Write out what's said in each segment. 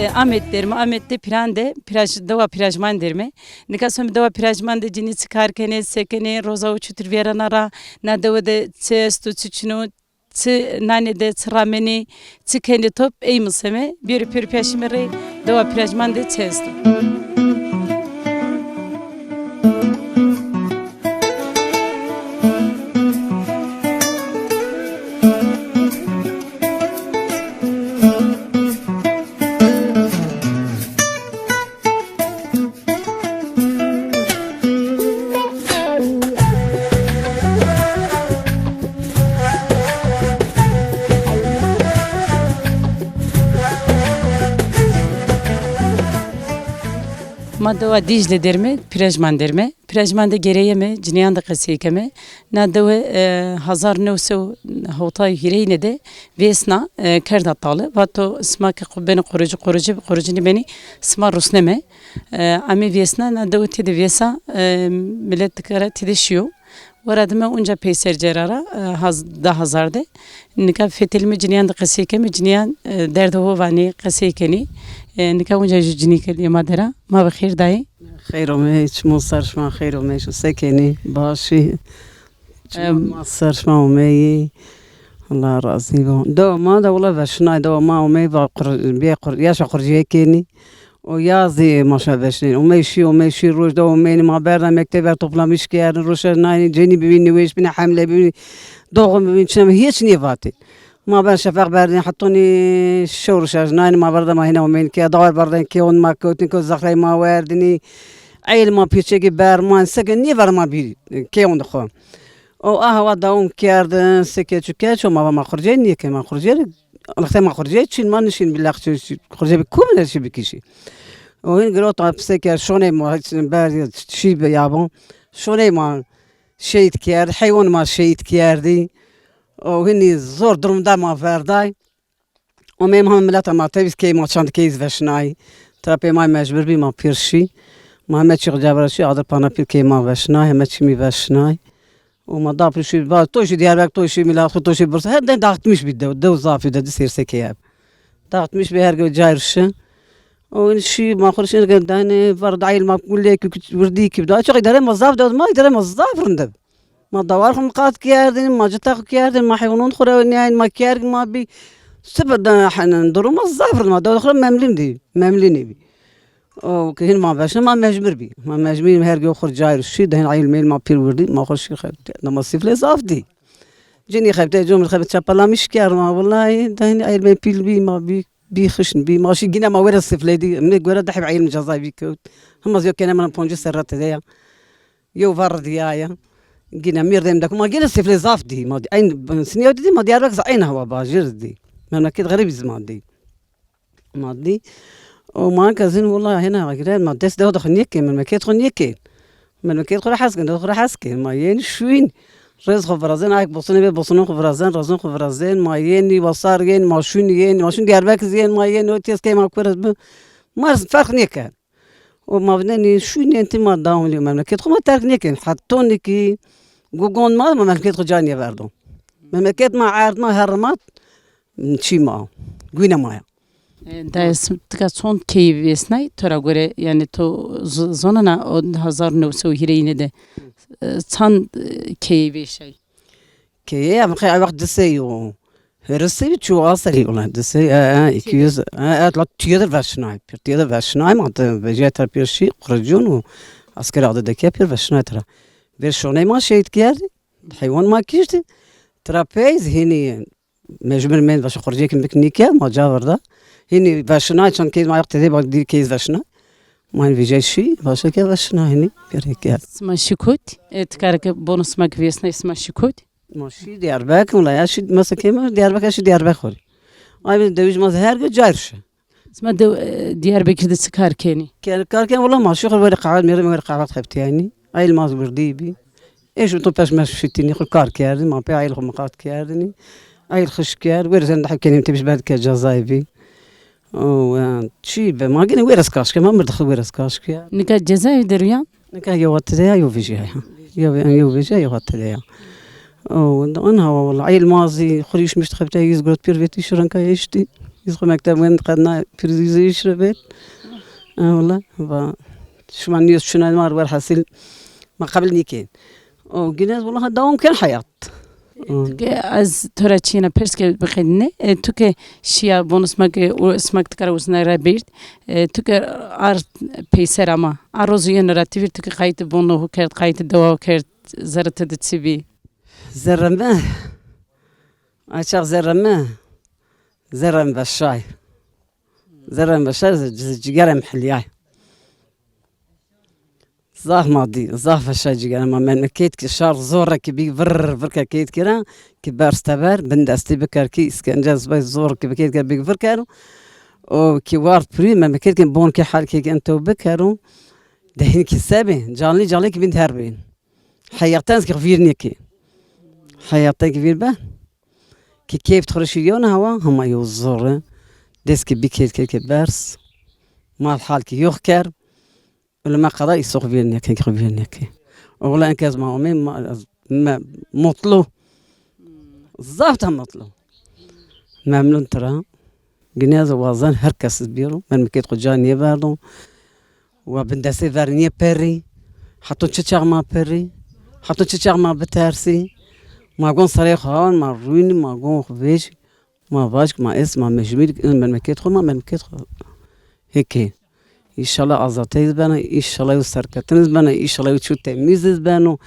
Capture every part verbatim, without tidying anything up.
Amed derme, Amed de Pîran de, Pîraj, dewa Pîrajman derme. Nika some dewa Pîrajman de cinî çi kar kenê, se kenê, roza û çutir vêrena ra, na dewe de çi esto, çi çin o, çi nanê de, çi ramenê, çi kenê top, ey mi some, bêrê pêro pîya şîme rê dewa Pîrajman de çi esto. Ma dewa Dîcle derme, Pîrejman derme. Pîrejman de gereyeme, cinîyan de qesey keme. Na dewe, e, hezar new sey hewtay û hîrêyine de vêsna, e, kerda tale. Vato sima ke qu-, benê qorocî, qorocî bi qorocî nêbenê, sima rusneme. E, amê vêsna, na dewe têde vêsa, e, milet dikare têde şîyo. Wera dime unca peyser cêra ra, e, haz-, da hazar de. Nika fetelîme cinîyan de qesey keme, cinîyan, e, derdê ho vanê, qesey kenê. E, nika unca jû cinîke dê ma dera. Ma bi xêr dayê. Xeyr omey, çimon ser şima xeyr omey, şima se kenî, baş î? Çimon ma ser şima omeyî. Allah razî bo. Dewa ma de wela veşnay, dewa ma omey va qur-, bê qur-, yaşa qurcîye kenî. O yazî ma şa veşnên. Omey şî, omey şî, roj de omeynî, ma berda mekteb ver, toplamiş kerdin, roşa naynî, cenî bibîn, nêweş bîn, hemle bibîn, doğum bibîn, çineme hîç nêvatî. Ma ben şefeq berdin, hetonî şew roşa naynî, ma berda ma hîna omeyn ke, dawar berda ke, on ma kewtin ke, zexrey ma werdinî. Eyl ma pîçekî berman, seke nêver ma bî, ke on de xo. O aha wa dawam kerdin, seke çu ke ço, ma va ma xurcey nêke, ma xurcey Lextê ma xurcê çin, ma nişîn bî lex çi, xurcê bî kumine çi bikişî. O hin girot ma pise kerd, şonê ma ber şî bi yaban. Şonê ma şehîd kerd, heywan ma şehîd kerdî. O hinî zor durumda ma verday. Omey ma mileta ma tevîz key ma çand keyîz veşnay. Trapê ma mecbur bî ma pîr şî. Ma heme çî xo cevra şî, adir pana pîr key ma veşnay, heme çî mî veşnay. O ma da pişî, ba to şî Diyarbekir, to şî Mîlatxo, to şî Bursa. Her de dağıtmış bî dew, dew zafî de di sêrse keye. Dağıtmış bî her ge cayr şi. O şî ma xo şî ge dane var da il ma kulle ki wirdî ki da. Çok îdare ma zaf de, ma îdare ma zaf rinde. Ma dawar xo miqat kerdin, ma cita xo kerdin, ma heywanon xo re nîyayn, ma kerg ma bî. Sıfır da henin durum ma zaf rinde, ma dawar xo memlin dî, memlin bî. O ke hin ma veşna, ma mecbur bî. Ma mecbur bî, her ge xo cayr şî, de hin ayil meyl ma pîr wirdî, ma xo şî xebte. Na ma sifle zaf dî. Cinî xebte, comir xebte, çapalamiş kerd ma, wellahî, de hin ayil meyl pîl bî, ma bî, bî xişn bî. Ma şî gîne ma were sifle dî, mi gore de heb ayil mi cezay bî kewt. Hema zî yo kene min poncî serre tede ya. Yew var dîya ya. Gîne mîrdem de ku ma gîne sifle zaf dî. Ma eyn sinîya dî, ma Diyarbekir zî eyn hawa bajir dî. Memleket xerîb zî ma dî. Ma dî. O ma ke zîn wela hena gire ma dest dewa de xo nêkên, memleket xo nêkên. Memleket xo ra hes kên, dewa xo ra hes kên. Ma yên şuyn. Rêz xo virazên, ayk bosinê bê bosinon xo virazên, rezon xo virazên. Ma yên, wasar yên, ma şuyn yên, ma şuyn Diyarbekir zî yên, ma yên, o têz key ma kuerez bi. Ma rê ferq nêkerd. O ma vinenî şuynên ti ma dawam lî memleket xo ma terk nêkên. Hetonî kî gugon ma, ma memleket xo ca nêverdo. Memleket ma erd ma herrimat. Çî ma, güne ma ya. E, dayê, tika çond keyî vêsnay, to ra gore, yanî to z-, zonena o hezar new sey û hîrêyine de, e, çand, e, keyî vêşay? Keyî, em xey ay wext di sey û hêrê sey bî, çû a serî ola, di sey, e, e, iki yüz, e, e, la tîye de veşnay, pîr tîye de veşnay, ma de vejîya tera pîr şî, quricûn û asker ade de ke pîr veşnay tera. Ver şoney ma şehîd kerdî, heywan ma kiştî, tera pey zî hînî, mecbur mend vaşa xurcêkî bik nîke, ma ca verda. Hînî veşina, çand keyz ma ayaq tedê bak dî keyz veşina. Ma hînî vîjey şî, vaşa ke veşina hînî gerek ya. Sima şî kotî? E, ti kare ke bono sima ki vêsnay sima şî kotî? Ma şî Diyarbekir, wela ya şî, mesela ke ma Diyarbekir, şî Diyarbekir. Ay bi dewij ma her ge cayr şi. Sima de, e, Diyarbekir de çi kar kenî? Kar, kar ken, wela ma şi xo verê qehwet, mêrê verê qehwet xebtîyaynî. Ayl ma wirdî bî. Ê şi to peş meş şitînî, xo kar kerdî, ma pê ayl xo miqat kerdinî. Ayl xiş kerd, wêrê zen daha kenîm tepîş berd ke cezayî bî. O, e, çî be, ma gene wêres kaş ke, ma mird xo wêres kaş ke. Nika cezayî de ruyan? Nika yew tede ya, yew vejîya ya. Yew, yew vejîya, yew tede ya. O, in hawa wela. Ayl ma zî xo rî işmiş xebte, yüz grot pîr vetî, şirinka eştî. Biz xo mekteb wend qedna pîrîzî îş re bêt. E, wala, va, şima nîyo çuna mar werhasil ma qebil nîkên. O gine ez wala dewam ken heyat. Tu ke ez to ra çîyena pers ke biqedîne. E, tu ke şîya vono sima ke u sima ke ti kara usna ra bîrt. E, tu ke ar peyser ama. A rozu yeno ra ti vîr tu ke qayît vono ho kerd, qayît dewa ho kerd, zerre ti de çi bî? Zerre mi? Ay çax zerre mi? Zerre mi veşay. Zerre mi veşay, ci-, cigere mi hilîyay. Zaf ma dî, zaf veşay cigere ma. Memleket ki şar zor ki bî vir, vir ke keyt kira, ki bers teber, bin destî biker ki îskence zibay zor ki bikeyt kira bî vir kero. O ki war purî, memleket ki bon ki hal ki ento bikero. Dehin ki sebî, canlî canlî ki bin her bin. Heyatan ki vîr nêkî. Heyatan ki vîr be. Ki keyf xurişî yewna hawa, hema yew zor e. Dest ki bikeyt ke ke bers. Mal hal ki yox ker. Ölüme kadar îsox vîr nêkî, ki vîr nêkî. Oğlan kez ma omê, ma, me, mutlu. Zaf da mutlu. Memnun tira. Güney ez wazen her kes iz bîro. Memleket xo ca nêverdo. Wa bindestê ver nêperî. Hato çi çax ma perî. Hato çi çax ma bitersî. Ma gon serey xo hawan, ma rûnî, ma gon xo vêjî. Ma vaj ki ma est, ma mecbûrî ki in memleket xo, ma memleket xo. Hekê. Înşallah azatey iz bena, înşallah yew serketin iz bena, înşallah yew çû temîz iz beno,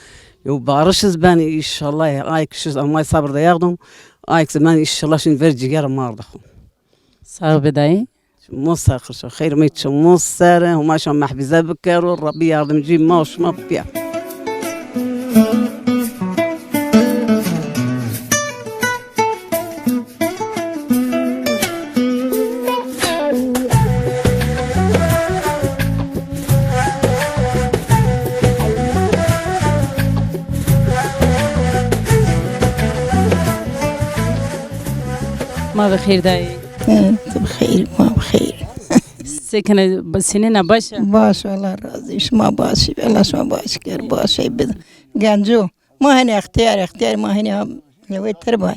yew barış iz beno, înşallah ay kişiz amay sabir de yağdum, ay kişiz ben înşallah şimdi ver ciger mar de xo. Sağ ol be dayê. Çimo ser xirşo, xeyr mi çimo ser, Huma şima mehfize bikero, Rabbî yardimcî ma û şima bîya. Ma bi xêr dayê. He, tu bi xeyr, ma bi xeyr. Se kena, senena, baş a? Baş, Allah razı, şima baş, Allah şima baş ker, baş ey bid. Genco, ma hene extiyar, extiyar ma hene ha, lewê tir bay.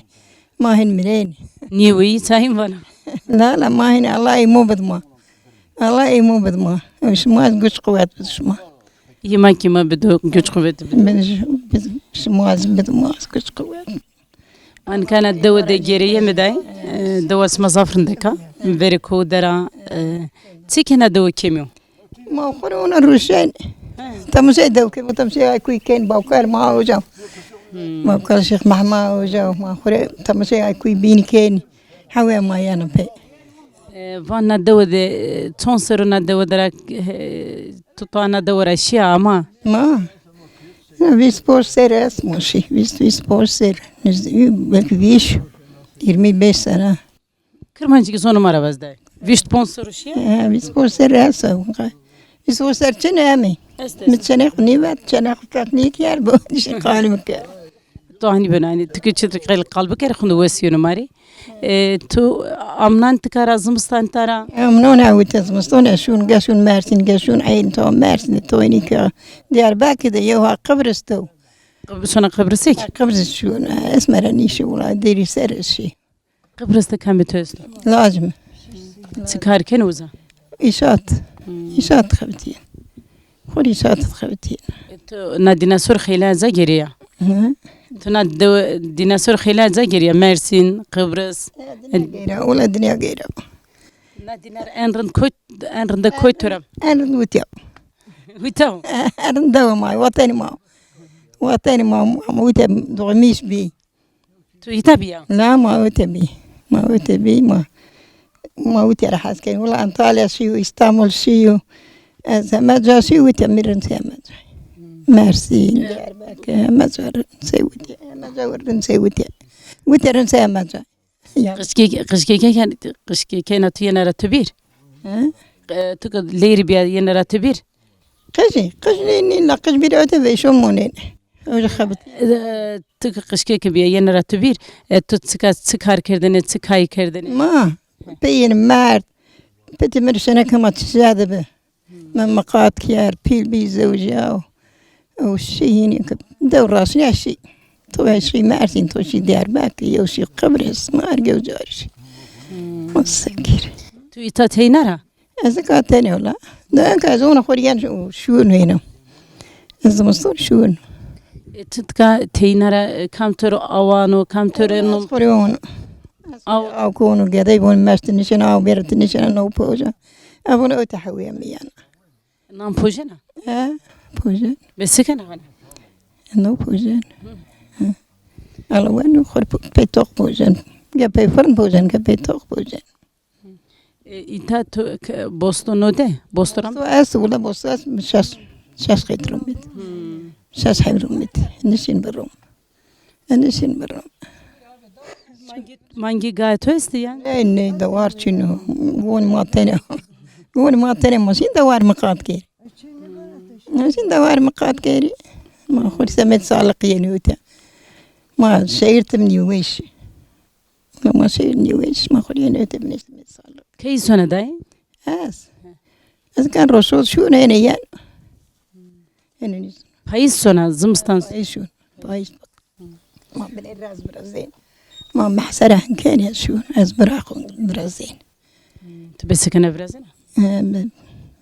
Ma hin mirên. Nî weyî çayîn vana? La la, ma hin, Allah ey mo bid ma. Allah ey mo bid ma. Şima ez güç quwet bid şima. Yima kî ma bido güç quwet bid. Bid, bid, şima ez bid ma ez güç quwet. Ma nika na dewe de gêreyê mi day. E, dewa sima zaf rindek a. Verê ko dera, e, çi kena dewe kêmî yo? Ma xwu rê ona ruşen. He. Temaşey dew ke, bu temaşey ay kuy ken, bawkar ma oca. Hmm. Bawkar Şêx Mehma oca, ma xwu rê temaşey ay kuy bîn ken. Hewe ma yena pê. E, va na dewe de, e, çond serr o na dewe de ra, e, tu ta na dewe ra şîya ama? Ma? Na vîst ponc serr est ma şî, vîst, vîst ponc serr. Nizde, belki vîst, yirmi beş sene. Kirmancî kî zonê ma ra vazday. Vîst ponc serr o şîya? He, vîst ponc serr est. Vîst ponc serr çin eme. Est, est. Mi çenê xwu nîvet, çenê xwu ket nîker bo. Dişî qalî mi ker. To hanî bena, hanî tu kî çitur qel, qal biker, xunde wes yeno ma rê. E, tu amnan ti kara, zimistan tara? Amnon ha wite zimistan, e, şûn, ge şûn Mersîn, ge şûn eyn to Mersîn, to enî ke Diyarbekir de yew ha Qibris to. Qib-, sona Qibrisê kî? Ha, Qibris şûn, e, ez mera nîşî wila, derî ser şî. Qibris de kamê to esto? Laj mi. Çi kar keno uza? Îşat. Hmm. Îşat xebitîyen. Xo rê îşat xebitîyen. E, to na dînasor xeylê ca gêrîya? Hı. To na dew-, dînasor xeylê ca gêrîya? Mersîn, Qibris. Ya, dinya gêra, wela dinya gêra. Na dînar en rind koy, en rinde koy to ra? En rind witya. Witya? En rind dewa ma, watenî ma. Watenî ma, ama witya doğmîş bî. Tu îta bîya? La, ma wite bî. Ma wite bî, ma. Ma wite ra hes kenî. Wila Antalya şîyo, Îstanbul şîyo. Ez heme ca şîyo, wite mi rind sey heme ca. Mersîn, Diyarbekir, heme ca rind sey wite. Heme ca rind sey wite. Wite rind sey heme ca. Ya. Qijkê-, qijkêke, qijkêkena tu yena ra tu bîr? He? E, tu ke lêrî bîya yena ra tu bîr? Qijî, qij nî, nî la qij bîr öte ve şo monên. Öyle xebit. E, tu ke qijkêke bîya yena ra tu bîr, e, tu çika, çi kar kerdene, çi kayî kerdene? Ma, peyên merd, peti mi rişene kema çiçe de bi. Mi miqat kerd, pîl bî zewjîyaw. Ew şî hînî ke dew raşnîya şî. To şî Mersîn, to şî Diyarbekir, yew şî Qibris, ma her gewcarî şî. Hmm. Ma se kerî. Tu îta teyna ra? Ez ka tenê wela. De enka ez ona xo rî yen şûn êno. Ez zimiston şûn. E, tu tika teyna ra, e, kam to ro awan o, kam to rê no? Ez xo rê on. Aw. Aw kon o, gedey von, meşti nişena, aw bêrti nişena, no poja. Ev ona öte hewîye mi yen. Nan pojena? He, pojen. Be se kena hana? No pojen. Ala wen xor pey toq pojen. Ge pey firn pojen, ge pey toq pojen. E, îta to ke-, bosto no de? Bosto ram? Bosto ez, wila bosto ez, şeş, şeş qeyt rom bit. Şeş heb rom bit. Nişin bi rom. E, nişin bi rom. Mangî, mangî gayet to estî yanî? Ney, ney, dewar çin o. Gon ma tenê. Gon ma tenê ma şîn dewar mi qat kerî. Ma şîn dewar mi qat kerî. Ma xo semed saliq yenî öte. Ma şehir tim nîweş. Ma şehir nîweş, ma xo yenî öte binê semed saliq. Key sona dayê? Ez. Ez kan roşo şûn êne yen. Êne nîz. Payîz sona, zimistan? Payîz şûn. Payîz. Ma binê raz virazên. Ma mehsera hin kenê şûn. Ez biraqon virazên. Tu be se kena virazena? He, be-,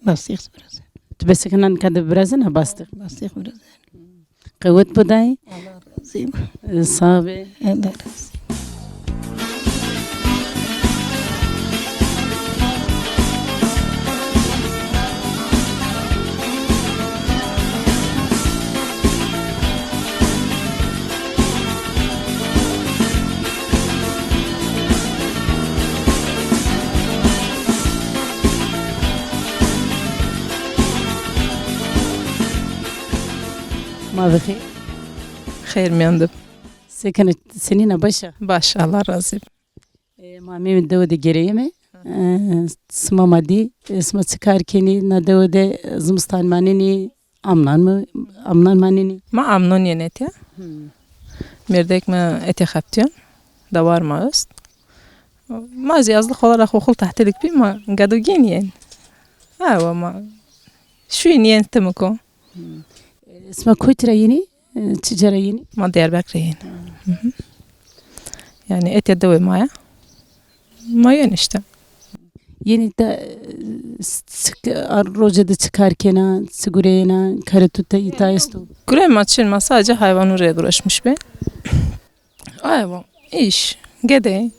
bastix virazên. Tu be se kena nika de virazena bastix? Bastix virazên. Qewet bo dayê. Allah razî bo. E, sağ be. Allah razî bo. Ma bi xêr. Xêr miyan de. Se kenê, senîn a, baş a? Baş, Allah razî bo. E, ma mê dewe de gereyeme. E, sima ma dî, e, sima çi kar kenî, na dewe de zimistan manenî, amnan mi, amnan manenî? Ma amnon yenê etya. Hmm. Mêrdek mi etya xebitîyon. Dewar ma est. Ma zî yazlık olarak okul tatilîk bî, ma gedo gên yen. Ewa ma şûn yen timiko. Hmm. E, sima kotî ra yenî? E, çi ca ra yenî? Ma Diyarbekir ra yenî. Hı hı. Yanî etya dewê ma ya. Ma yenî îşte. Yenî de, e, s-, s-, a, roce de çi kar kena, çi gureyena, karê tu de îta esto? Gureyê ma çin, ma sadece hayvanû rê uğraşmış bê. Aywa, îş, gedey.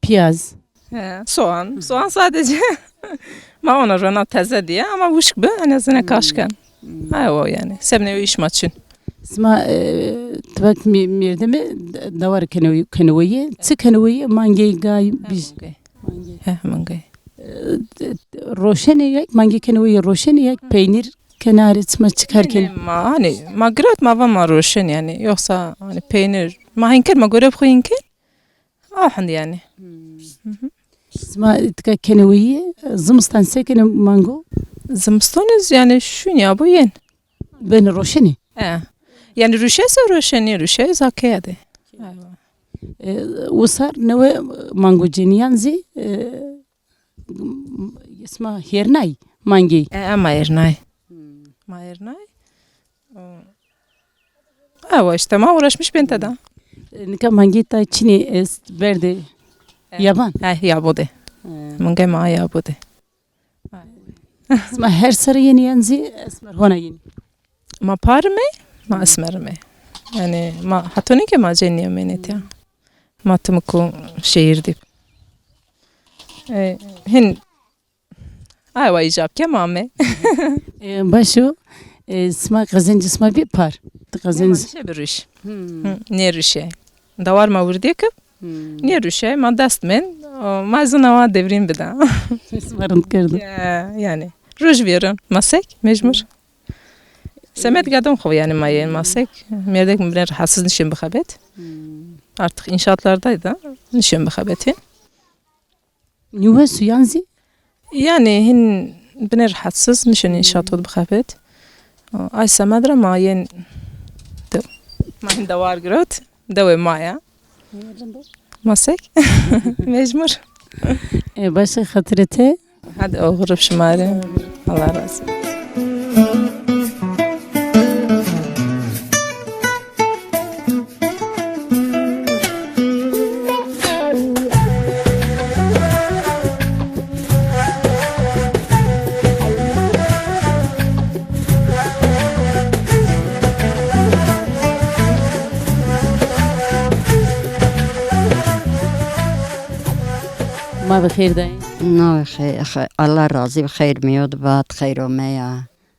Piyaz. He, soğan. Soğan sadece. Ma ona rona teze diye ama wişk bi, en azından kaşken. Aywa yanî. Sebnê o îş ma çin. Sima, e, tivak mi-, mêrdemî d-, dewar kenewî-, kenewîye. Çi kenewîye? Mangey, gay, bij. Mangey. He, mangey. E, d-, d-, roşenê yek, mangey kenewîye roşenê yek, peynîr kenarê çima çi kar kenê? Ma, hani, ma girat ma va ma roşen yanî. Yoksa, hani, peynîr. Ma hinkir, ma görev xo hinkir. Ahend yanî. Hı hı. Sima tika kenewîye, zimistan se kenê mango? Zimistan ez yanî şûn ya bo yen. Benî roşenî? E. Yanî ruşe se roşenî, ruşe ez ha keye de. E, usar newe mango cenî yan zî, e, sima hêrnay mangey? E, e, ma hêrnay. Ma hêrnay. Ewa işte ma uğraşmış bên teda. E, nika mangey ta çinî est, berdê yaban? He, yabo de. He. Mangey ma yabo de. Sima her serre yenî yan zî esmer hona yenî? Ma parime, ma esmerime. Yanî ma hatonî ke ma cenîyemên etya. Ma timiko şehir dî. E, hin aywa îcab ke ma ame. E, baş o. E, sima qezencê sima bî par? Ti qezenc... Ruşe bi ruş. Hmm. Hı, nê ruşe. Dawar ma wirdî kib. Hmm. Nê ruşe, ma dest men. O, ma zina wa devrîn bida. Sima rind kerdo. Ya, yanî. Ruj vêrin. Ma sek, mecbur. Semed gadon xo yanî ma yên ma sek. Mêrdek mi binê rahatsız nişên bixebet. Hmm. Artık inşaatlardaydı. Nişên bixebetî. Nîwes û yan zî? Yanî hin binê rahatsız, nişên înşaat xo de bixebet. Ay semed ra ma yên dew. Ma hin dewar girot. Dewê ma ya. Ma sek? Mecbur. E, başê xatirê te. Hadi oxir bi şima rê. Allah razı olsun. Ma bi xêr dayê. Na bi xê-, xê-, Allah razî bi, xeyr mi yo di vat, xeyr omeya.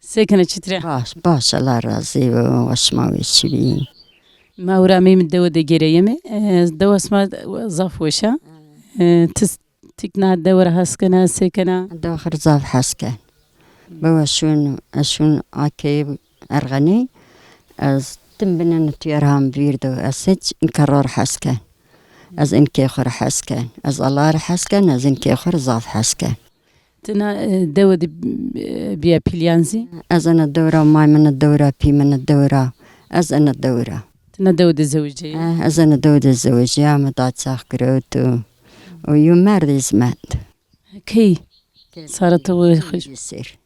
Se kena, çitre? Baş, baş, Allah razî bi, wa şima weşî bî. Ma ewra ameyîme dewe de gereyeme. E, dewa sima zaf weş a. E, ti s-, ti na dewe ra hes kena, se kena? Dewa xo rê zaf hes ken. Bewa şûn, ez şûn a keyê Erxenî, ez tim bineno tîya ra ham vîr do, ez hiç inkê ro ra hes ken. Ez inkê xo ra hes ken. Ez Allah ra hes ken, ez inkê xo ra zaf hes ken. Ti na, e, dewe de, e, bîya pîl yan zî? Ez ena dewe ra, may mi na dewe ra, pî mi na dewe ra. Ez ena dewe ra. Ti na dewe de zewicîyayî? Eh, ez ena dewe de zewicîya, mi da çax girewt û, û yo merdî zî mend. Key? Sara to xweş. Bî ser.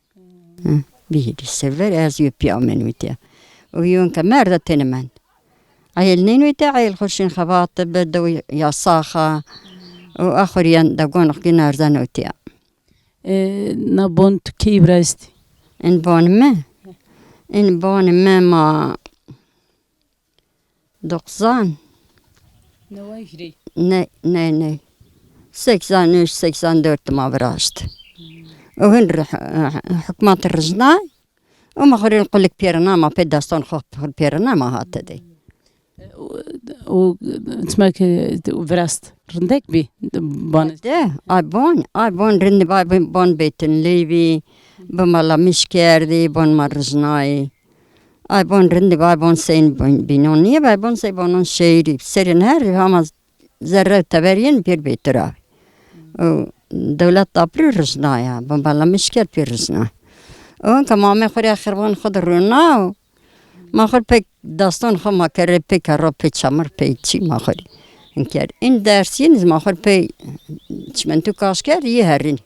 Hı, bî hêdî ser ver ez yo pî amen witîya. Û yo ke merda tenê mend. Eyel nên witîya, eyel xo şin xebat bi, dew yasax a. Û axir yen de gonix gîn erzen witîya. E, na bon tu key viraştî? In bon mi? In bon mi ma Doksan. Neway hîrê. Ne, ne, ne. Seksen üç, seksen dört ma viraşt. O hin ri-, hukmat rijnay. O ma xo rê qulik pêrina, ma pê destan xo pêrina ma hate de. O, o çima ke viraşt rindek bî, bana. De, ay bon, ay bon rindi, ay bon, bon bêtin lêvî, bi mala miş kerdî, bon ma rijnayî. Ay bon rindî, ay bon sey bon bînon nîye, ay bon sey bonon şehîrî. Serên her hama zerre teber yên pêr bêtir a. O dewlet da pir rijnaya, bon bala mişker pêr rijna. O ke ma me xo rê xirban xo de rûna o. Ma xo pek daston xo ma kerê pek ro pek çamur pek çî ma xo rê. Înker. În ders yên ma xo pek çimentu kaş kerd, yê herîn.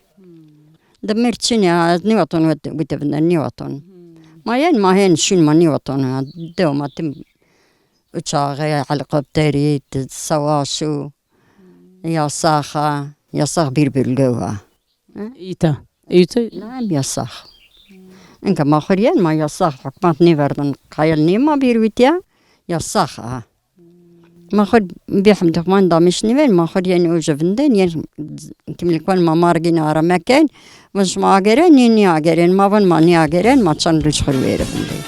Di mir çinî ya, ez nîwaton wite, wite vinde, nîwaton. Ma yen, ma hên şûn, ma nîwaton ya. Dew ma tim uçaxê, helikopterî, ti sewaş û yasax a, yasax bir bölge wa. Îta, îta. Naem yasax. Înka ma xo yen, ma yasax, hukmat nêverdin, qayil nê ma bir witya, yasax a. Ma xo bêhemdî xo ma damiş nîven, ma xo yenî uca vindên, yenî kimlikvan ma margîn arame ken, vun şima ageren, nî nîageren, ma vun ma nîageren, ma çend roj xo rê wêre vindên.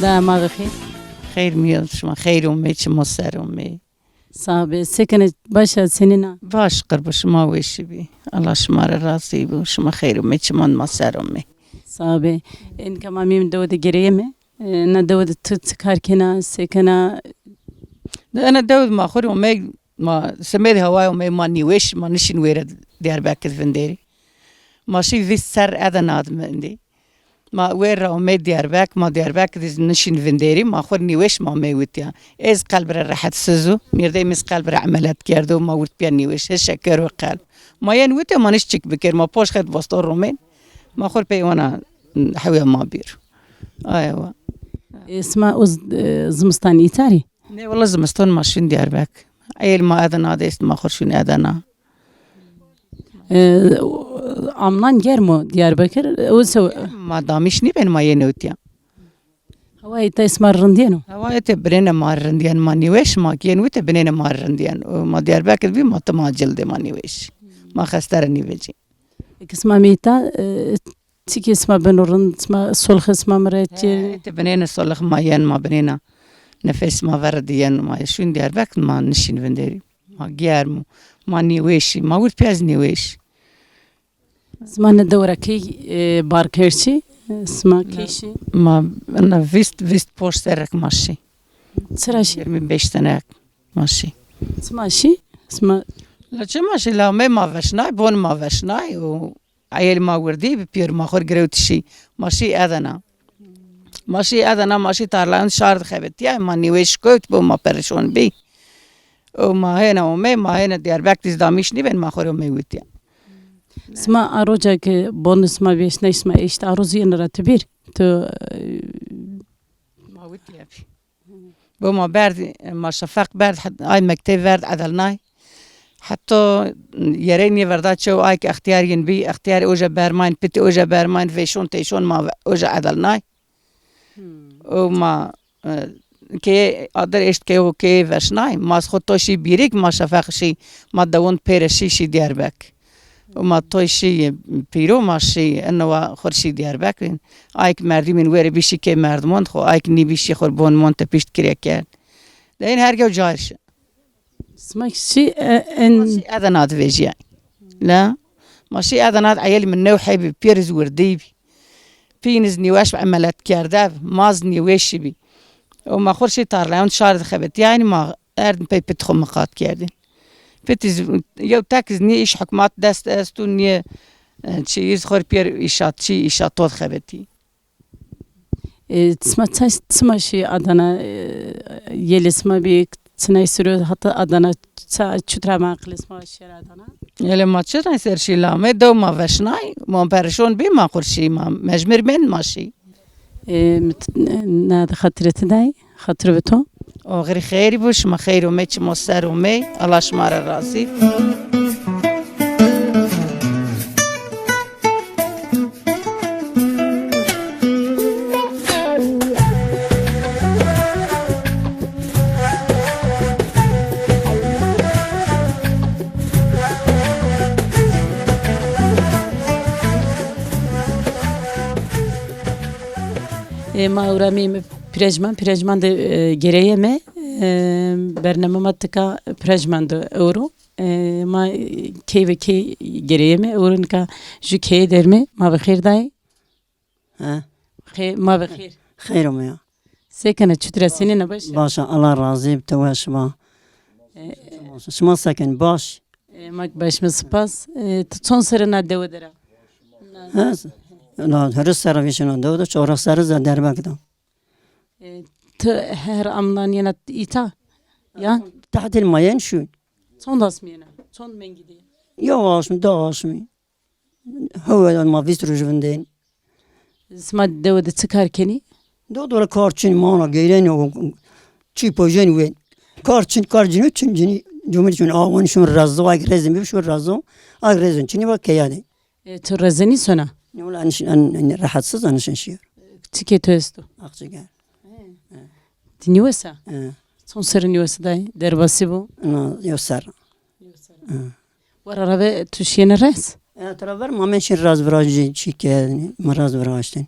Da ma xêr. Xeyr mi yo, şima xeyr omê, çimo ser omê. Sağ be. Se kenê, baş a, senîn a? Baş, qirbo şima weşî bî. Allah şima ra razî bo. Şima xeyr omê, çimon ma ser omê. Sağ be. Înka ma mîm dewe de gereyeme. E, na dewe de ti çi kar kena, se kena? De ena dewe de ma xo rê omey, ma semedê hawayê omey, ma nîweş, ma nişîn wêre Diyarbekir vinderî. Ma şî vîst ser Edena de mendî. Ma wêr ra omey Diyarbek, ma Diyarbek de nişîn vinderî, ma xo rê nîweş ma omey witya. Ez qelb ra rehetsiz o, mêrdey mi zî qelb ra emeliyat kerdo, ma wird pîya nîweş, hê şeker û qelb. Ma yen witya, ma nişt çik biker, ma poş xet bosto romên, ma xo rê pey wana hewya ma bîr. Aya wa. E, sima o z-, e, zimistan îta rî? Ne, wela zimistan ma şîn Diyarbek. Eyel ma Edena de est, ma xo rê şîn Edena. E, amnan germ o Diyarbekir. O se- Ma damiş nîben, ma yenê witya. Hawayê te sima rindîyeno? Hawayê te binêne ma rindîyen, ma nîweş, ma kî yen wite binêne ma rindîyen. O ma Diyarbekir bî, ma tim acil de ma nîweş. Ma xeste ra nîvecî. Eke sima meyta, e, çikê sima beno rind, sima solixê sima mi ra çê? E, te binêne solix ma yen, ma binêna. Nefes ma ver de yen, ma şûn Diyarbekir, ma nişîn vinderî. Ma germ o, ma nîweşî, ma wird pîya zî nîweş. Sima ne dewe ra key, e, bar kerd şî? Sima key şî? Ma ena vîst, vîst poş serrek ma şî. Çira şî? Yirmi beş senek ma şî. Sima şî? Sima... La çima şî? La me ma veşnay, bon ma veşnay û eyel ma wirdî bi pîyor ma xo rê girewtî şî. Ma şî Edena. Ma şî Edena, ma şî tarlayan şar de xebetîya, ma nîweş kewt bo, ma perişon bî. Û ma hêna omey, ma hêna Diyarbek de zî damiş nîben, ma xo rê omey witya. Sima a roca ke bonê sima vêşnay sima eşt, a roz yenê ra ti bîr? Tu, e... Ma witya bî. Bo ma berd, ma şefeq berd, ay mekteb verd, edelnay. Heta yerey nêverda çew, ay ki extiyar yin bî, extiyar oje bermayn, piti oje bermayn, vêşon têşon ma ve-, oje edilnay. Hmm. O ma, e, kê adir eşt kê o kê veşnay, ma xo to şî bîrik, ma şefeq şî, ma dewon pêre şî, şî Diyarbek. O ma toy şî pîro, ma şî, eno wa xur şî Diyarbek. Ay ki merdimên were bî şî kê merdimon xo, ay ki nî bî şî xur bon mon te pişt kirye kerd. De in her gew car şi. Sima kî şî, e, en ma şî Edena di vejîyay. La, ma şî Edena di, eyelî min new heybî, pîyeriz wirdî bî. Pîyiniz nîweş bi emelet kerde bi, maz nîweşî bî. O ma xur şî tarlayan şar di xebetîyaynî, ma erdin pey pit xu miqat kerdin. Pitiz yew tekiz nî îş hukmat dest estu, nîye, e, çîyiz xur pîyer îşat çî îşat tod xebetî. E, sima ça-, sima şî Adana, e, yelê sima bî, çinay siro hata Adana, ça-, çutra ma aqilê sima şêr Adana? Yelê ma çinay ser şî la, me dew ma veşnay, ma perişon bî, ma xur şî, ma mecmir ben ma şî. E, mit-, na de xatirê ti day, xatir bi to. Oxirî xeyrî bo, şima xeyr omey, çimo ser omey, Allah şima ra razî. E, ma ewra meyme pîrejman, pîrejman de, e, gereyeme, e, bername ma tika pîrejman de ewro. E, ma, e, key ve key gereyeme, ewro nika ju keye derme, ma ve xêr day. He? Xê-, ma ve xêr. Xeyr ome ya. Se kena, çutir a, senîn a, baş a? Baş a, Allah razî bi, ti weş ba. E, şima se ken, baş? E, ma kî baş, mi spas. E, ti çond serre na dewe der a? He? Na, hiri serre vîşena dewe de, çewres serre ze Diyarbekir de. E, ti her amnan yena îta? Ya? Tehdîl ma yen şu. Çond asmî yena? Çond mengî de? Yew asmî, di asmî. Hewe ma vîst roj vindên. Sima dewe de çi kar kenî? Dewe de kar çin, ma ona geyrenî, o çî pojên wên. Kar çin, kar cinî, çin cinî, cumir çin, awan şun rezo, ay rezin bî şun rezo, ay rezin çinî va keya de. E, tu rezenî sona? Ne wala, en, en, en rahatsız, en şin şiyor. Çikê tu esto? Akçiger. Ti nîwes a? He. Çond serre nîwes a dayê? Derbasî bo? Na, yew serre. Yew serre. He. Wara ra ve tu şiyêne rez? E, tira ver ma men şin raz virajî, çî ke ma raz viraştên.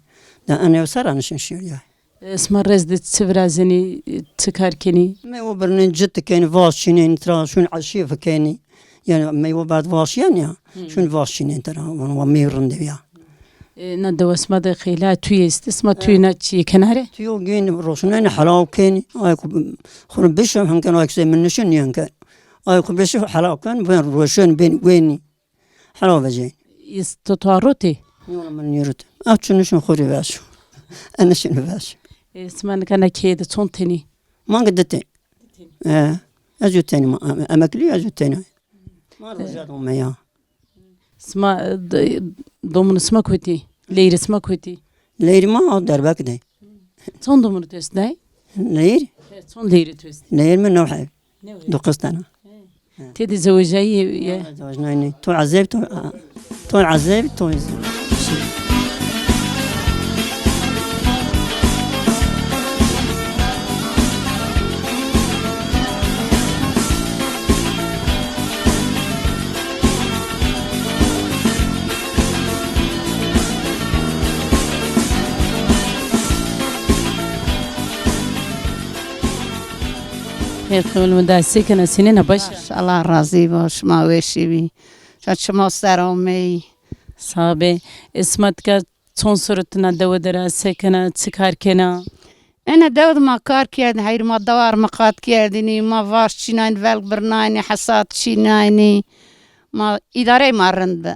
Da en yew serre nişin şiyor ya. E, sima rez de çi virazenî, çi kar kenî? Meywe birnên, cit kenî, vaş çînên, tira şun eşî vikenî. Yani meywe berd vaş yen ya. Hı. Şun vaş çînên tira, wan wa meywe rindê ya. E, na dewa sima de xeyla tuyê estî, sima tuyê na çîyê kenare? Tuyo gên roşnên, helaw kenî. Ay ku xur bişim, hinken ay kuse min nişin yenken. Ay ku bişim helaw ken, ben roşen, ben wenî. Helaw vecên. Îs to, to arotê? Yola min nîrut. Ev çi nişin xurî veş. En nişin veş. E, sima nika na keye de çond tenî? Ma ki di ten. Di ten. E, ez ju tenî ma, em-, emeklî ez ju tenî. Ma roja dome ya. Sima, e, d-, domunê sima kotî? Leyrê sima kotî? Leyrê ma a Derbek de. Çond domunê tu est dayê? Leyr? E, çond leyrê tu est? Leyr mi new heb. New heb. Dokuz tane. Têdî zewejayî ye? Zewejnayî nê. To ezeb, to, to ezeb, to ezeb. Ê qewil mi da, se kena, senîn a, baş a? Baş, Allah razî bo, şima weşî bî. Ça çima ser omey. Sax be. Îsmet ka çond serre tu na dewe der a, se kena, çi kar kena? Ena dewe de ma kar kerdin, heyr ma dewar miqat kerdinî, ma vaş çînayn, velg birnaynî, hesad çînaynî. Ma îdarey ma rind bi.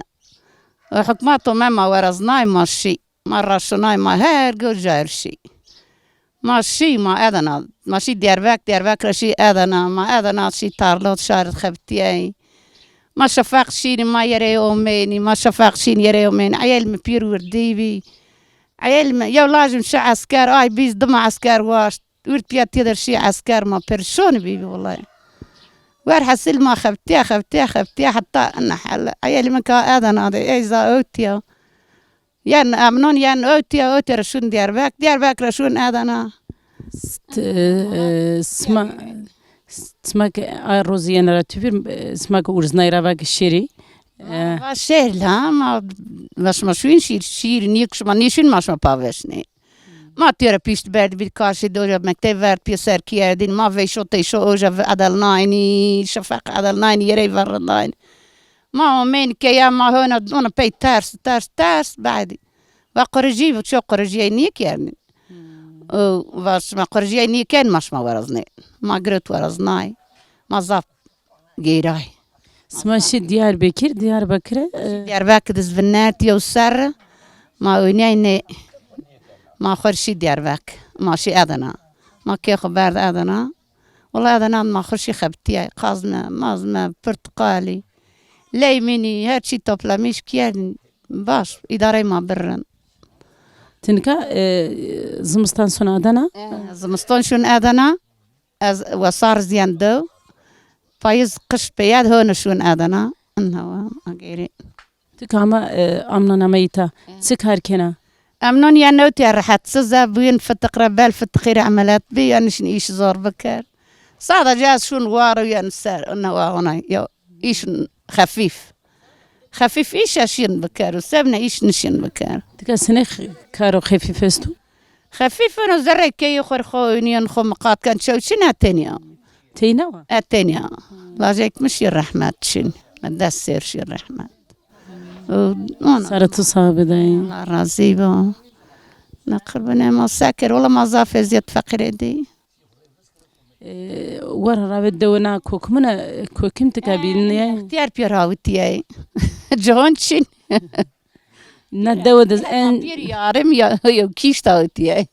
O hukmato me ma weraznay, ma şî. Ma raşinay, ma her go car şî. Ma şî, ma Edena, ma şî Diyarbek, Diyarbek ra şî Edena, ma Edena şî tarlot şar xebitîyay. Ma şefeq şînî, ma yerê omeynî, ma şefeq şîn yerê omeynî. Eyel mi pîr wirdî bî. Eyel mi, yew lajim şi esker, ay bîz dima esker waşt. Wird pîya têder şî esker, ma perişon bî bî wellay. Werhesil ma xebitîya, xebitîya, xebitîya heta ina hel. Eyelî min ka Adana de, ey za ewtîya. Yen Emnon, yen ewtîya, ewtîya ra şûn Diyarbek, Diyarbek ra şûn Adana. St-, e, sima, sima ke a rozî yena ra tu vîr, e, sima ke urznay ra va ke şêrî. E. Va şêr la, ma, va şima şûn şîr, şîr, nîk şima nîşûn ma şima pa veşnê. Ma têra pîşt berd bîr karşî de oja mekteb verd pêser kerdîn. Ma veyşo teyşo oja ve edelnaynî, şefeq edelnaynî, yerey verrindayni. Ma omên keya ma hona, ona pey ters, ters, ters, badî. Va qurijî, ço qurijîyey nîkerdîn. O, va şima qurijîyey nîkerdîn, ma şima weraznê. Ma girot weraznay. Ma zaf gêray. Sima şî Diyarbekir, Diyarbekir, e, Diyarbekir diz vinert yew serre. Ma oynayne, ma xo şî Diyarbekir. Ma şî Adana. Ma kê xo berd Adana. Wela Adana ma xo şî xebitîyay. Qazme, mazme, pirtiqalî, leyminî, her çî toplamîş kerdin. Baş, îdarey ma birrin. Ti nika, e, zimistan şûn Adana? E, zimistan şûn Adana. Ez wesar zîyen dew. Payîz qiş peyed hone şûn Adana. Inha wa agêrî. Ti kama, e, amnanameyî ta, e, çi kar kena? Emnon yen ewtîya rehetsiz e, bûyin fitiq re, bel fitiqî re emeliyat bî, yen nişin îş zor biker. Sadece ez şûn war û yen ser, inha wa ona, ya, îş xefîf. Xefîf îş e şin biker û sebne îş nişin biker. Tika sinê x-, karo xefîf esto? Xefîf ino, zerrê keyî xo rê xo oynîyen, xo miqat ken, çew çin e tenya. Teyna wa? E tenya. Lajek mi şî rehmet çin. Dest ser şî rehmet. O, ona. Sara tu sax bidayî. Allah razî bo. Ne qirbanê ma se kir. Wela ma zaf ezîyet feqîrê dî. E, wera ravê dewe na kokimine, kokim tika bînîyay? Extîyar pîyer awitîyay. Cihon çin. Na dewe de en pîyer yarim ya, yew kîşt awitîyay.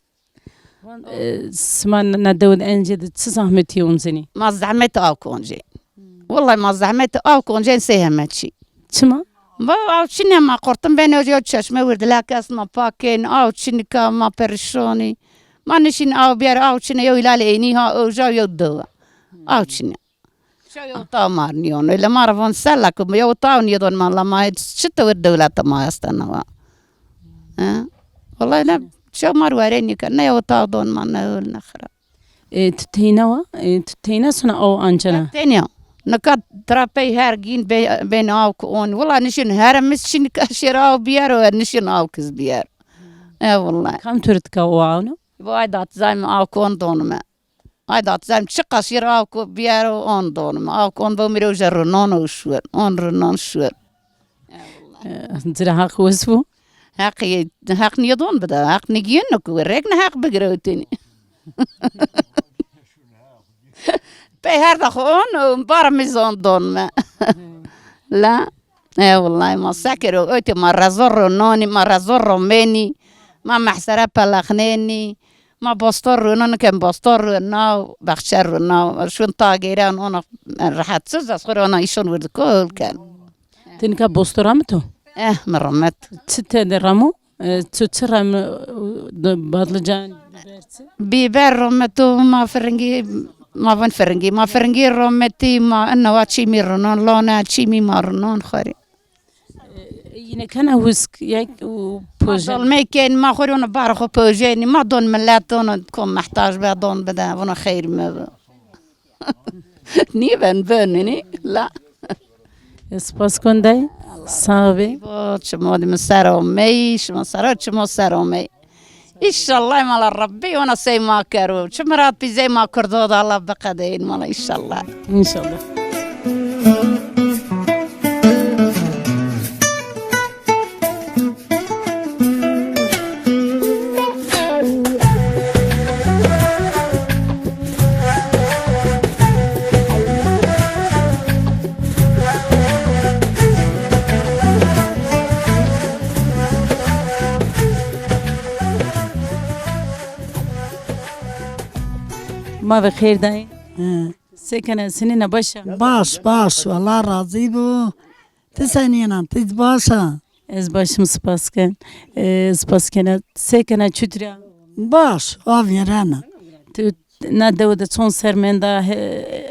E, sima na dewe de en zêde çi zahmetî oncenî? Ma zehmet aw koncê. Wellay ma zehmet aw koncê sey heme çî. Çima? Va aw çine ma qurtum ben o çeşme wirdilak est ma pakên, aw çinika ma perişonî. Ma nişin aw biyar, aw çine yew îlal eynî ha oja yew dewa. Aw çine. Şew yew taw mar nîyon. Öyle ma ra von sella ku yew taw nîyedon ma la ma çi tewir dewleta ma estena wa. He? Wellay ne şew mar were nîka. Ne yew taw don ma ne öl ne xira. E, tu teyna wa? E, tu teyna sona aw ancena? Tenya. Nika tira pey her gîn be-, bên aw ku on. Wela nişin her mis çin ka şêr aw biyero, nişin aw kiz biyer. E, wellay. Kam tu ri tika o awno? Bu ay dat zay mi aw ku on donime. Ay dat zay mi çiqa şêr aw ku biyero on donime. Aw ku on bo mi ro je rinon o şuer. On rinon şuer. E, wellay. E, ci ra Heq wes bo? Heq, Heq nîyedon bida. Heq nîgîyeno ku rek ne Heq bigirewtênî. Pey her da xo on, bara mi zon don me. La, e, wellay ma se kero, öte ma rezo rononî, ma rezo romenî, ma mehsere pelexnenî, ma bostor ronon ken, bostor ronaw, bexçe ronaw, şun ta geyran ona rehetsiz, ez xo rona îşon wirdi kol ken. Ti nika bostor amito? Eh, mi romet. Çi tede ramo? E, tu çi ramo, e, de, badlıcan, biber çi? Biber rometo, ma firingî, ma vin firingî, ma firingî rometî, ma ina wa çîmî rinon, lona çîmî ma rinon xorî. E, yine kena husk, yek û pojen. Ma dolmey kên, ma xorî ona bar xo pojenî, ma don millet ona kom mehtaj be, don bide, ona xeyr mi bi. Niye ben böneni? La. Spas kon day. Sağ be. Bo, çimo di mi ser omey, şima sera çimo ser omey. İnşallah mala Rabbi ona sey ma kero. Çi mirat pîzey ma kurdo da Allah biqedeyin mala inşallah. İnşallah. Ma ve xêr dayê. Hı. Se kena, senîna, baş a? Baş, baş. Allah razî bo. Ti senîna, ti baş a? Ez baş im, spas ken. E, spas kena. Se kena, çutir a? Baş, a vîrena. Tu Na dewe de çond ser menda, he,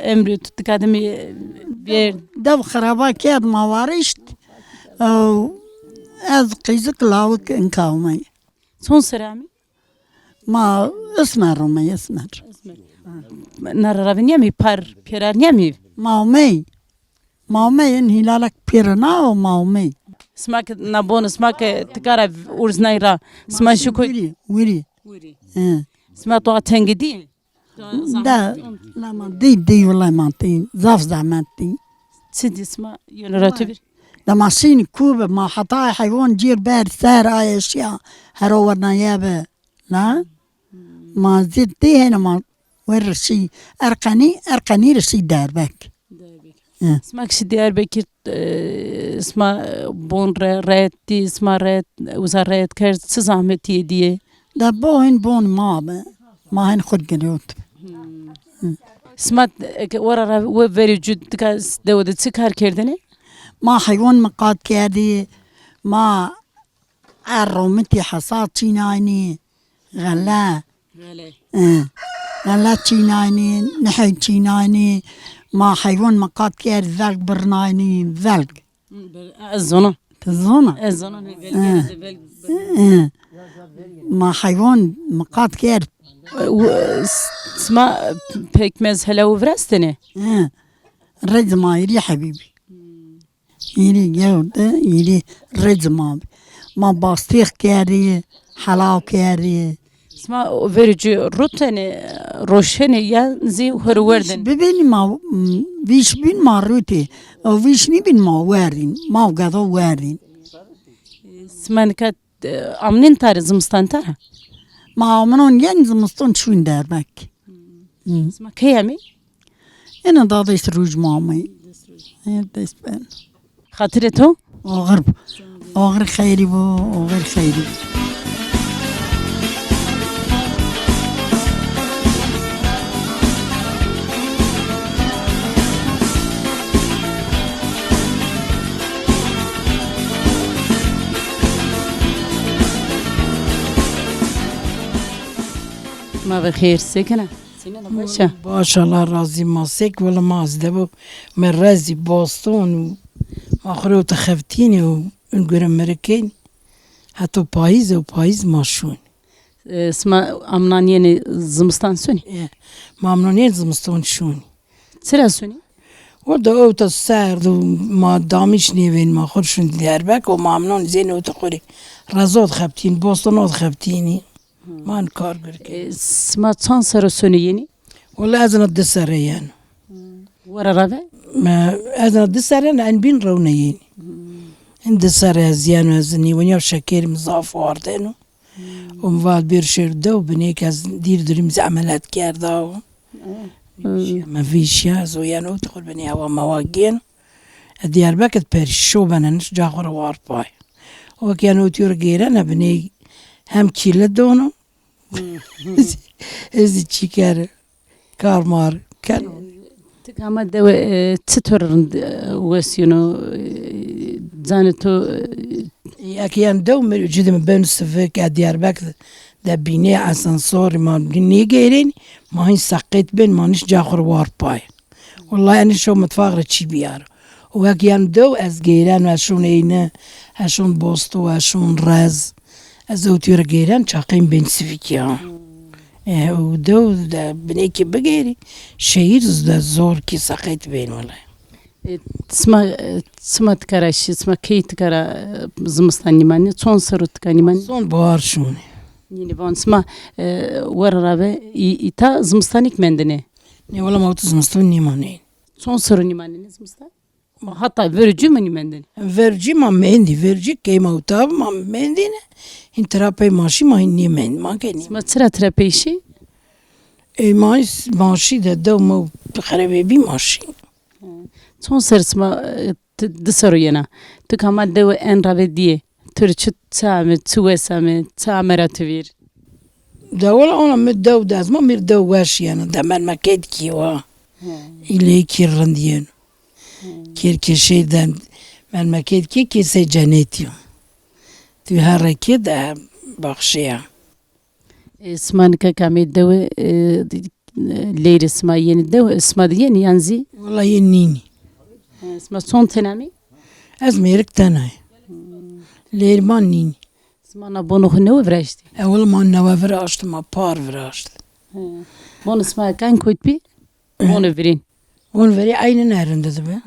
emrê tu tika de mi vêrd? Dew xiraba kerd, ma warişt. Ew, ez qîzik lawik inka omey. Çond ser amî? Ma Ismer omey, Ismer. Na ra ravê nîyamî, par pêrar nîyamî? Ma omey. Ma omey, in hîlalek pêre na o, ma omey. Sima ke na bon, sima ke tika ra urznay ra, sima şi ku? Wirî, wirî. Wirî. He. Sima to tengî dî? Da, la ma dî, dî, wellay ma dî. Zaf zehmet dî. Çi dî sima yeno ra tu vîr? Da ma şîn ku bi, ma heta heywan cêr ber ser aye şiya, hero wernaye bi. La? Ma zî dî hene ma wer şî Erqenî, Erqenî re şî Diyarbek. Diyarbek. Hı. Sima kişî Diyarbekir, e, sima bon re, reyet dî, sima reyet, uza reyet kerd, çi zahmetîye dîye? Da bo hin bon ma bi. Ma hin xud girot. Hı. Sima eke ora ra we verê cû tika dewe de çi kar kerdêne? Ma heywan miqat kerdî, ma er romitî hesad çînaynî, xele. Xele. Hı. Xele çînaynî, nihey çînaynî, ma heywan miqat kerd, velg birnaynî, velg. Ez zona. Ti zona? Ez zona, ne, velg, velg. Hı. Ma heywan miqat kerd. E, u-, s-, sima pekmez hela û virestêne? Hı. Rêz ma hîrî hebîbî. Hîrî gewr de, hîrî rêz ma bi. Ma bastêx kerdî, helaw kerdî. Sima verê cû rutêne, roşêne ya zî horo werdêne? Vîş bibîn ma, vîş bîn ma rutê. O vîş nîbîn ma werdîn. Ma gado werdîn. Sima nika, e, amnên tare, zimistan tare? Ma amnon yen zimistan şûn Diyarbek. Hı. Sima key amê? Ena dadês roj ma amey. Ê, dest ben. Xatirê to? Oxir, oxir xeyrî bo, oxir xeyrî bo. Ma ve xêr, se kena? Sînena baş a? Baş, Allah razî ma sek, wela ma ez de bo, me rezî boston û ma xo rewte xeftînê û in gure mirikên. Heto payîz û payîz ma şûn. E, sima amnan yenê zimistan sunî? E, ma amnan yenê zimistan şûn. Çira sunî? Orada ewta serd û ma damîş nêvên ma xo şûn Diyarbek û ma amnan zên ewta xo rê. Rezot xeftîn, bostonot xeftînî. Man kar gurke. E, sima çand serro sonê yenî? Wela ez na di serre yen. Wara rave? Me, ez na di serre ne, en bîn rewne yenî. En di serre ez yeno, ez nîwenya şekerî mi zaf wardeno. O mi vat bêr şêr dew, binêk ez dîr dirîm zî emeliyat kerda o. Me vîşya, ez o yeno, tu xur binê hewa mewa gên. Ez Diyarbekir perî şo bene niş ca xo ra war pay. O ke yeno tîyo ra gêrena binê hem kîle dono. Ez zî çî kero. Kar mar keno. Ti ka ma dewe, e, çitur rind, e, wesîno, e, canê to, e, eke yen dew mi cide mi ben sivik, ez Diyarbekir de bînê asansor ma nêgeyrên, ma hîn seqet bên, ma niş ca xo ra war pay. Wellay enî şo mitfaq ra çî bîyaro. Û wek yen dew ez geyren, ez şûn eyni, ez şûn bosto, ez şûn rez. Ez ewtîyo ra geyren çaqeyîn bên sivîkî ya. E, û dew de binêkî bigeyrî, şehîr de zor kî seqet bên wellay. E, sima, e, sima tika ra şî, sima key tika ra, e, zimistan nîmanê, çond serro tika nîmanê? Son bahar şûnê. Nînî van sima, e, wera ra ve î-, îta zimistanêk mendinê? Nê, wela ma wexto zimistan nîmanê. Çond serro nîmanenê zimistan? Ma heta vercî mi nîmendinê? Vercî ma mendî, vercî key ma uta ma mendîne. Hîn tira pey ma şî, ma hîn nêmend, ma ke nî. Sima çira tira pey şî? Ê, ma, ma şî de dew ma xerebe bî ma şî. Çond ser sima, e, ti, di serro yena. Tu ka ma dewe en ra ve dîye. Tu rê çi, çi ame, çi wes ame, çi ame ra tu vîr? De wela ona mi dew de ez ma mi rê dew weş yena. De mermekêt kî wa. Îlê kî rind yeno. Kêrkeşê de mermekêt kî kêsê cenetî yo. Tu her rê kê de baxşe ya. E, sima nika ke amê dewe, e, e, lêrê sima yenî de, sima de yenî yan zî? Wela yenî nînî. E, sima çond tena mî? Ez mêrik tenay. Lêr ma nînî. Sima na bonê xo newe viraştî? Ewil ma newe viraşt, ma par viraşt. He. Bonê sima ken kotbî? Bonê virîn. Bonê virî eynî ne rind di bi.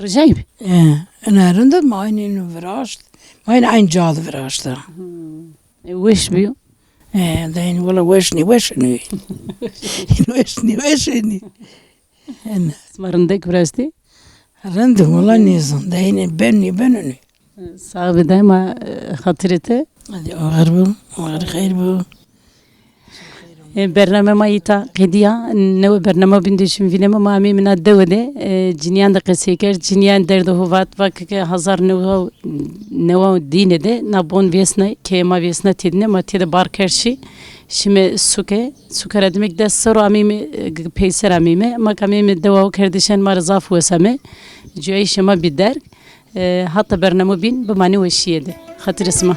Rijay bi. E, ne rind di, ma eynî viraşt. Ma eynî eyn ca di viraşt. E, weş bîyo. E, deyn wala weş nî, weş nî. Weş nî, weş nî. Sima rindek viraştî? Rind, wala nêzan. Deynê ben nî, ben nî. Sax bî, dayma, e, xatirê te. Hadi axir bu, axir xeyr bu. E, bername ma îta qedîya, newe bernama bîn de şim vîneme, ma ameyme na dewe de, e, cinîyan de qesey kerd, cinîyan derdê xo vat, va ke, ke hezar new, new dîne de na bon vêsna, keyê ma vêsna têdîne, ma têde bar kerd şî, şime suke, suke ra demek des serr o ameyme, e, peyser ameyme, ma ke ameyme dewa û kerdişen ma rê zaf wes ame, cuyayîşê ma bî derg. E, hata bernamo bîn bimanê weşîye de. Xatirê sima.